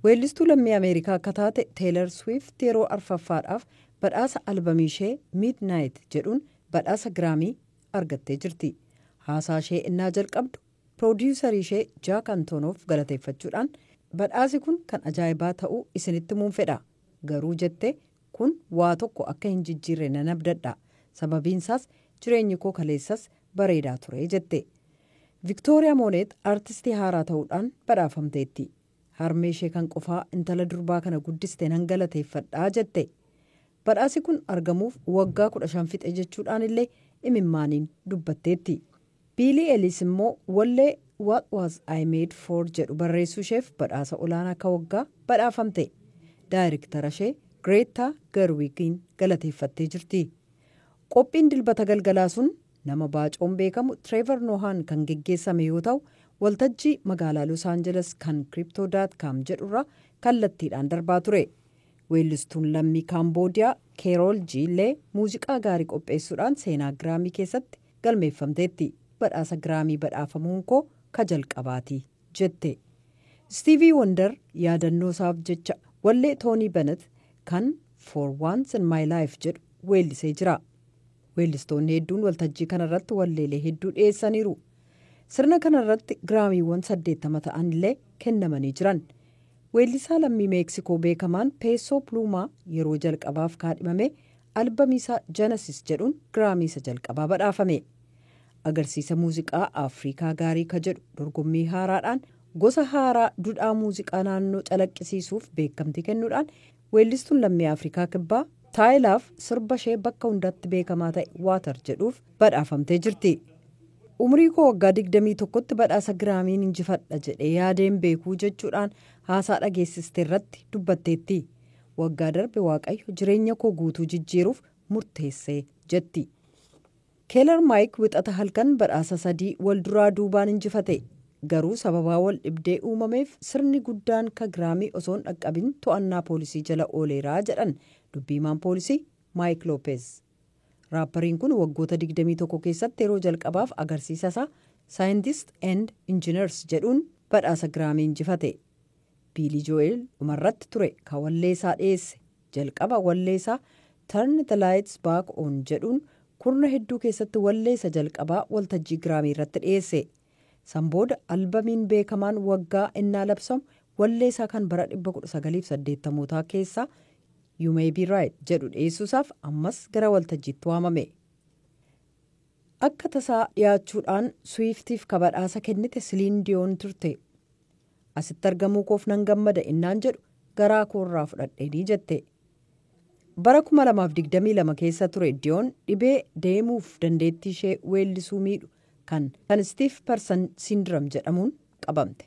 Weellistuu lammii Ameerikaa akka taate Teelar Swift yeroo arfaffaadhaaf badhaasa albamii ishee Midnight jedhuun badhaasa Giraamii argattee jirti. Haasaa ishee innaa jalqabdu piroodiyuusarii ishee Jaak Antonoof galateeffachuudhaan, "Badhaasi kun kan ajaa'ibaa ta'uu isinitti himuun fedha. Garuu," jette, "kun waa tokko akka hin jijjiirre nan abdadha. Sababiinsaas jireenyi koo kaleessas bareedaa ture," jette. Viktooriyaa Mooneet aartistii haaraa ta'uudhaan badhaafamteetti. "Harmee ishee kan qofaa intala durbaa kana guddiste nan galateeffadhaa," jette. "Badhaasi kun argamuuf waggaa 15 fixe," jechuudhaan illee imimmaaniin dubbatteetti. Biilii Eeliis immoo wallee "What Was I Made For" jedhu barreessuu isheef badhaasa olaanaa akka waggaa badhaafamte. Daayirektara ishee Gireetaa Garwigiin galateeffattee jirti. Qophiin Dilbata galgalaa sun nama baacoon beekamu Tireevar Nohaan kan geggeessame yoo ta'u, waltajjii magaalaa Los Angeles kan Crypto.com jedhurraa kallattiidhaan darbaa ture. Weellistuun lammii Kaamboodiyaa Keerool Jiillee muuziqaa gaarii qopheessuudhaan seenaa Giraamii keessatti galmeeffamteetti. "Badhaasa Giraamii badhaafamuun koo ka jalqabaati," jette. Stiivii Wonder yaadannoo isaaf jecha wallee Toonii Benet kan "For Once in My Life" jedhu weellisee jira. Weellistoonni hedduun waltajjii kanarratti walleelee hedduu dhiyeessaniiru. Sirna kanarratti Giraamiiwwan 80 ta'an illee kennamanii jiran. Weellisaa lammii Meeksikoo beekamaan Peesoo Pluumaa yeroo jalqabaaf kaadhimame albamiisaa Genesis jedhuun Giraamii isa jalqabaa badhaafame. Agarsiisa muuziqaa Afrikaa gaarii ka jedhu dorgommii haaraadhaan gosa haaraa dudhaa muuziqaa naannoo calaqqisiisuuf beekamtii kennuudhaan weellistuun lammii Afrikaa Kibbaa Taayilaaf sirba ishee bakka hundatti beekamaa ta'e "Water" jedhuuf badhaafamtee jirti. "Umrii koo waggaa 21tti badhaasa Giraamiin injifadha jedhee yaadeen beekuu," jechuudhaan haasaa dhageessiste irratti dubbatteetti. "Waggaa darbe Waaqayyo jireenya koo guutuu jijjiiruuf murteessee," jetti. Keelar Maayik Wixata halkan badhaasa sadii wal duraa duubaan injifate. Garuu sababaa wal dhibdee uumameef sirni guddaan ka Giraamii osoo hin dhaqqabin to'annaa poolisii jala ooleeraa jedhan dubbiimaan poolisii Maayik Loopeez. Raappariin kun waggoota 21 keessatti yeroo jalqabaaf agarsiisa isaa "Scientist and Engineers" jedhuun badhaasa Giraamii injifate. Biilii Joo'el dhumarratti ture ka walleessaa dhiyeesse. Jalqaba walleessaa "Turn the Lights Back On" jedhuun kurna hedduu keessatti walleessa jalqabaa waltajjii Giraamii irratti dhiyeesse. San booda albamiin beekamaan waggaa innaa labsamu walleessaa kan bara 1980mootaa keessaa "You May Be Right" jedhu dhiyeessuusaaf ammas gara waltajjiitti waamame. Akka tasaa dhiyaachuudhaan Swiiftiif ka badhaasa kennite Siliin Diyoon turte. "Asitti argamuu koof nan gammada innaan jedhu garaa koorraa fudhadheenii," jette. Bara 2022 keessa ture Diyoon dhibee deemuuf dandeettii ishee weellisuu miidhu kan Stiff Person Syndrome jedhamuun qabamte.